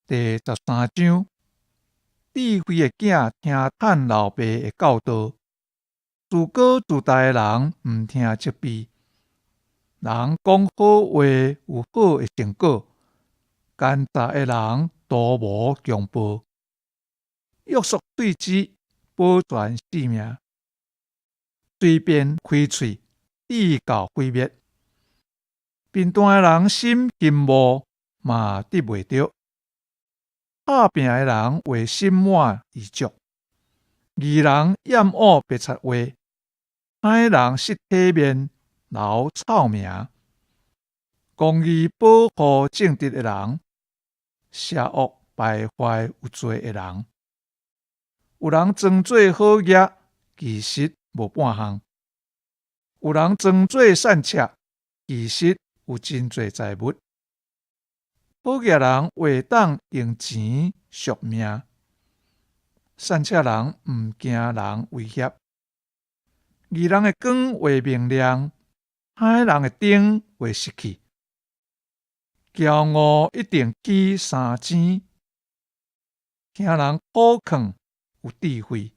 第13章，智慧的囝聽趁老爸的教導，自高自大的人毋聽責備。人講好話有好的成果，奸詐的人圖謀強暴。約束喙舌，保全性命。隨便開喙，致到毀滅。貧惰的人心羨慕，嘛得袂著。拍拚的人會心滿意足。義人厭惡白賊話，歹人失體面，留臭名。公義保護正直的人，邪惡敗壞有罪的人。有人裝做好額，其實無半項；有人裝做散赤，其實有真濟財物。好額人會當用錢贖命，散赤人毋驚人威脅。義人的光會明亮，歹人的燈會熄去。驕傲一定起三爭，聽人苦勸有智慧，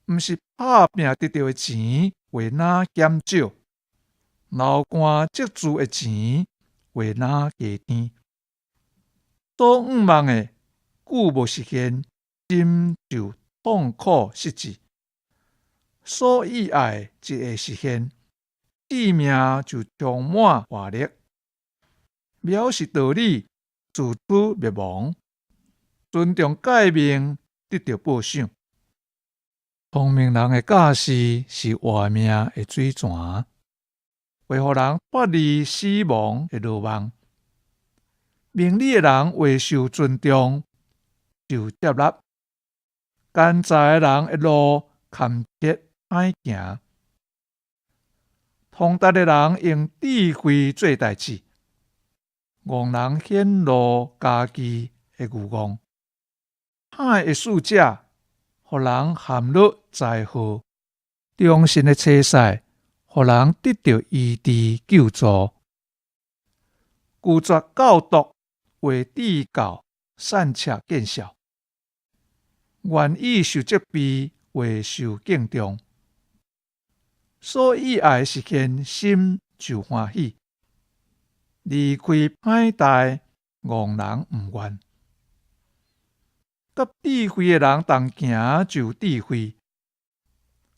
毋是拍拚得著的錢會若減少，流汗積聚的錢會若加添。所向望的久無實現，心就痛苦失志；所意愛的一下實現，性命就充滿活力。藐視道理，自取滅亡；尊重誡命，得著報賞。聰明人的教示是活命的水泉，會予人脫離死亡的羅網。明理的人會受尊重，受接納。奸詐的人的路坎坷歹行。通達的人用智慧做代誌，戇人顯露家己的愚戇。歹的使者，予人陷落災禍；忠信的差使，予人得著醫治救助。拒絕教導，會致到散赤見笑；願意受責備，會受敬重。所意愛實現，心就歡喜。離開歹代，戇人毋願。佮智慧的人同行就有智慧，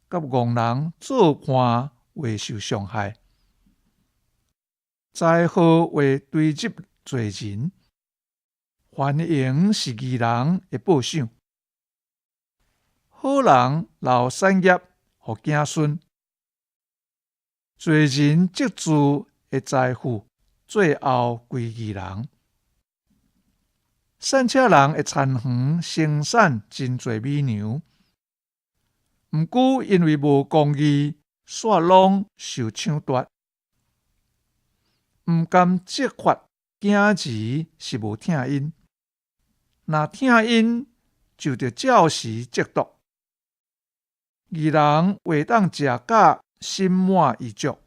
佮戇人做伴會受傷害。災禍會追入罪人，繁榮是義人的報賞。好人留產業予子孫，罪人積聚的財富，最後歸義人。散赤人的田園生產真濟米糧，毋過因為無公義，煞攏受搶奪。毋甘責罰囝兒是無疼𪜶，若疼𪜶就著照時責毒。義人會當食甲心滿意足，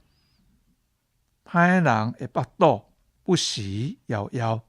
歹人的腹肚不時枵枵。